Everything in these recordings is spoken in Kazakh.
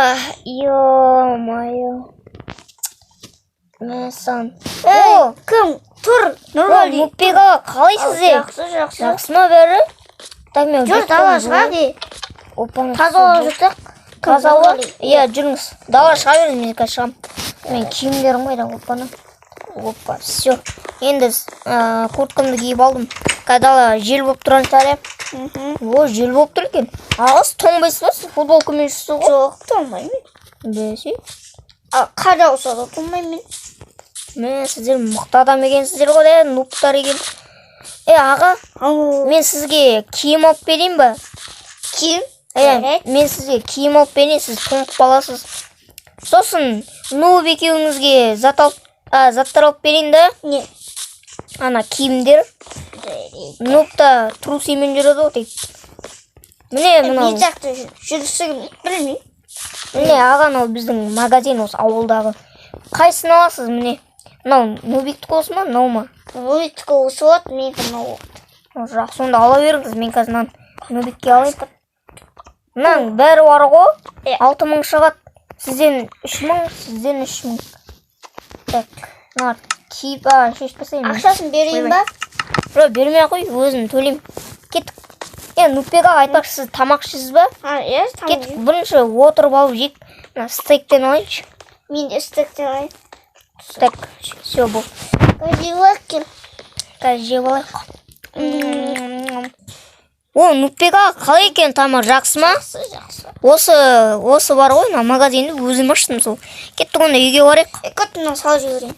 Ё-моё. Мәссаған. Ей, О, кім? Тұр, Нұрғали. Нұрбек аға, қалайсыз, е? Жақсы, жақсы. Жақсы ма бәрі? Так, мен Жүр, далаға шығайық, е. Опа. Таза ауа жүрсек. Таза ауа? Иә, жүріңіз. Далаға шыға беріңіз, мен қазір шығамын. Мен киімдерім қайда? Опана. Опа, все. Енді курткамды киіп алдым. Қазір дала жел болып тұрған шығар, иә? О, жел болып тұр екен. Аға, сіз тоңбайсыз ба? Сіз футболкамен жүрсіз ғой? Жоқ, тоңбаймын. Бәсе. А, қар жауса да тоңбаймын. Мә, сіздер мықты адам екенсіздер ғой, да, нубтар екен. Е, аға, Ау, мен сізге киім алып берейін ба? Киім? Иә, Жарайды. мен сізге киім алып берейін, сіз тоңып қаласыз. Сосын нуб екеуіңізге зат алып, заттар алып берейін да, Не? ана киімдер. Жарайды. Нуб та трусимен жүреді ғой тек. Міне, мынау. Не жақта жүрісі білмеймін. Міне, аға, мынау біздің магазин осы ауылдағы. Қайсысын аласыз, міне? Мынау нубиктікі болсын ба, мынау ма? Нубиктікі осы болады, менікі мынау болады. Жақсы, сонда ала беріңіз, мен қазір мынаны нубикке алайын. Мынаның бәрі бар ғой. Иә. 6000 шығады. Сізден 3000, сізден 3000. Так, мына киіп, шешіп тастайын. Ақшасын берейін ба? Жоқ, бермей ақ қой, өзім төлеймін. Кеттік. Е, Нуббек аға, айтпақшы, сіз тамақ ішесіз ба? А, иә, тамақ. Кеттік, бірінші отырып алып жейік. Мына стейктен алайыншы. Мен де стейктен алайын. Так, все, болды. Қазір жеп кел. Қазір жеп алайық. О, Нуббек аға, қалай екен тамақ, жақсы ма? Жақсы, жақсы. Осы бар ғой, мына магазинді өзім аштым сол. Кеттік онда, үйге барайық. Е, кет, мынаны салып жіберейін.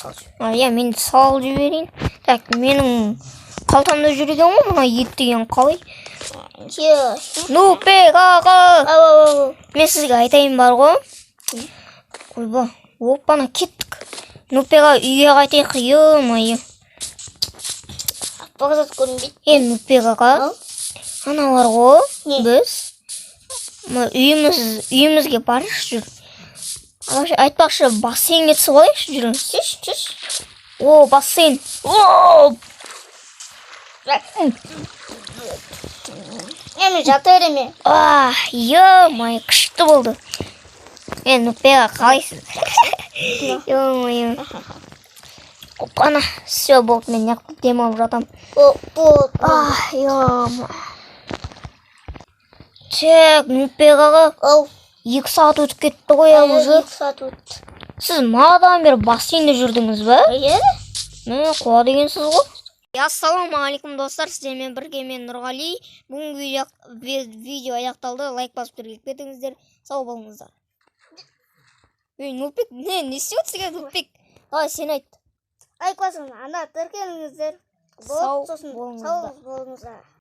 Салып жібер. А, иә, мен де салып жіберейін. Так, менің қалтамда жүр екен ғой мына ет деген қалай? Иә. Нуббек аға, Ау, ау, ау. мен сізге айтайын бар ғой. Ойба, опана, кеттік. Нуббек аға, үйге қайтайық, ё-моё. Аппақ зат көрінбейді. Е, Нуббек аға, Ау. ана бар ғой, Не? біз мына үйімізге барайықшы, жүр. Вообще, айтпақшы, бассейнге түсіп алайықшы, жүріңіз. Түш, түш. О, бассейн. О! Е, мен жата беремін. А, ё-моё, күшті болды. Е, Нуббек аға, қалайсыз? Ё-моё. Опана, все, болды, мен неғып демалып жатамын. О, болды. А, ё-моё. Так, Нуббек аға, Ау. 2 сағат өтіп кетті ғой, иә, уже. 2 сағат өтті. Сіз манадан бері бассейнде жүрдіңіз ба? Иә. Мә, қуа дегенсіз ғой. Ассалаумағалейкум, достар, сіздермен бірге мен, Нұрғали. Бүгінгі видео аяқталды. Лайк басып, тіркеліп кетіңіздер. Сау болыңыздар. Ей, Нұрбек, не істеп отырсың, Нұрбек? Давай, сен айт. Лайк басың, ана тіркеліңіздер. Сау Болды, сосын болыңыздар. сау болыңыздар.